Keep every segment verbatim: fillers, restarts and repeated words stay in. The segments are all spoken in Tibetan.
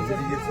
Thank you.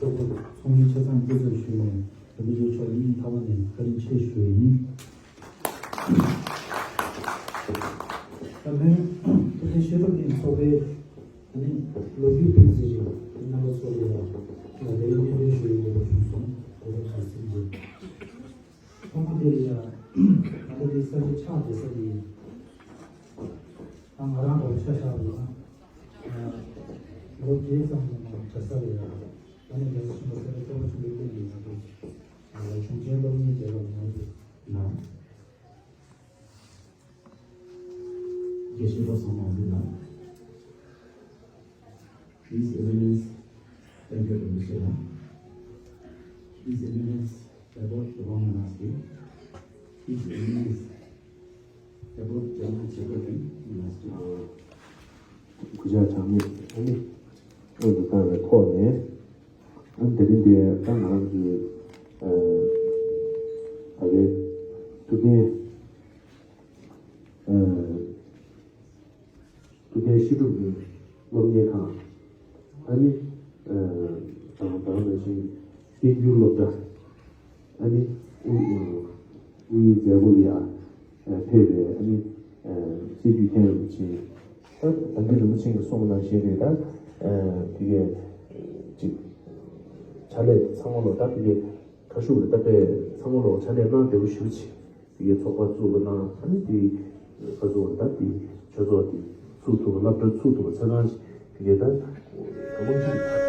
ཚོགས་པ་ཚོགས་མིའི་ཆ་ཚང་སྐུ་ཚབ་ཞུས་ནས་བདེ་སྐྱིད་ཆོས་མཆོག་ལ་སྙིང་ཐག་པ་ནས་བཀའ་དྲིན་ཆེ་ཞུ་བ་ཡིན། ད་ལན་ཐུབ་བསྟན་བཤད་སྒྲུབ་གླིང་ཚོགས་པའི་ད་ནི་ལོ་རྒྱུས་སྤེལ་ཚེ་རིང་རྣམ་པ་ཚོ་ལ་ཡང་ལ་ལས་སྙན་སྒྲོན་ཞུ་ཡི་ཡོད་པ་བྱུང་སོང་། དེ་ལ་ག་ཟེར་གྱི། ཐོག་མ་དེ་ལ་ཡང་ད་ལྟ་དེ་ས་ཆ་ཆགས་བསྡད་ས་དེ་ཡིན། ད་ང་རང་འདྲ་བོ་ཆ་བཞག་པ་ཡིན་ན། ལོ་བརྒྱད་ཙམ་ལ་མ་གྲྭ་ས་ལ་ཡང་། ད་ནི་རྒྱལ་སྲས་ཆེན་པོ་སེ་ར་སྐྱབས་མགོན་ཆེན་པོའི་སྐུ་ལ་ཡང་དུ། གཞུང་ཆེན་སློབ་གཉེར་མཛད་པ་ཡིན་ན། དགེ་བཤེས་པ་ཚང་མ་འདི་ལ། His Eminence, thank you, Mister His Eminence, Abbot Devang Monastery. His Eminence, Abbot Jalan Chakra Monastery. སྐུ་ཕྱྭ་གྲངས་མེད་ཨ་ནི་སྔོན་དུ་བཏང་བའི་ཐོག་ནས། ཨ་ནི་དེ་རིང་འདི་ད་ང་རང་ཚོའི་ཨ་ད་གའི་ཐུབ་བསྟན་ཨ་ཐུབ་བསྟན་བཤད་སྒྲུབ་ཀྱི་སློབ་གཉེར་ཁང་། ཨ་ནི་ཨ་དང་དང་ནང་བཞིན་བསྟན་འགྱུར་སློབ་གྲྭ། ཨ་ནི་དབུ་དབུ་ཡི་མཛད་སྒོ་ལ་ཡང་ཨ་ཕེབས་པའི་ཨ་ནི་ཨ་སྲིད་བྱུས་མཁན་རིན་པོ་ཆེ། ད་དམ་པའི་རིན་པོ་ཆེ་གིས་གསུངས་པ་ནང་བཞིན་རེད། ད་ཨ་དེ་གའི་ཅིག་ཕྱག་ལས་ཚང་མ་ལོ་ད་དེ་གའི་ཁ་ཤུགས་ལ་ད་དཔེ་ཚང་མ་ལོ་ཕྱག་ལས་གནང་བདེ་པོ་ཞེ་པོ་ཅིག་དེ་གའི་ཚོགས་པ་བཙུགས་པ་ན་ཨ་ནི་དེ་ཁ་ཚུགས་ད་དེ་ཆོས་ཚོགས་དེ་ཚུགས་ཐུབ་པ་སློབ་གྲྭ་ཚུགས་ཐུབ་པ་ཆ་ཚང་ཞིག་དེ་གའི་ད་དགོངས་ཞུ།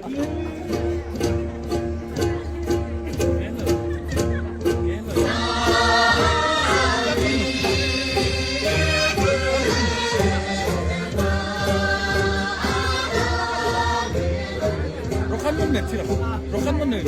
རོ་ཁ་ནོར་ནས་ཚིག་རོ་ཁ་ནོར་ནས།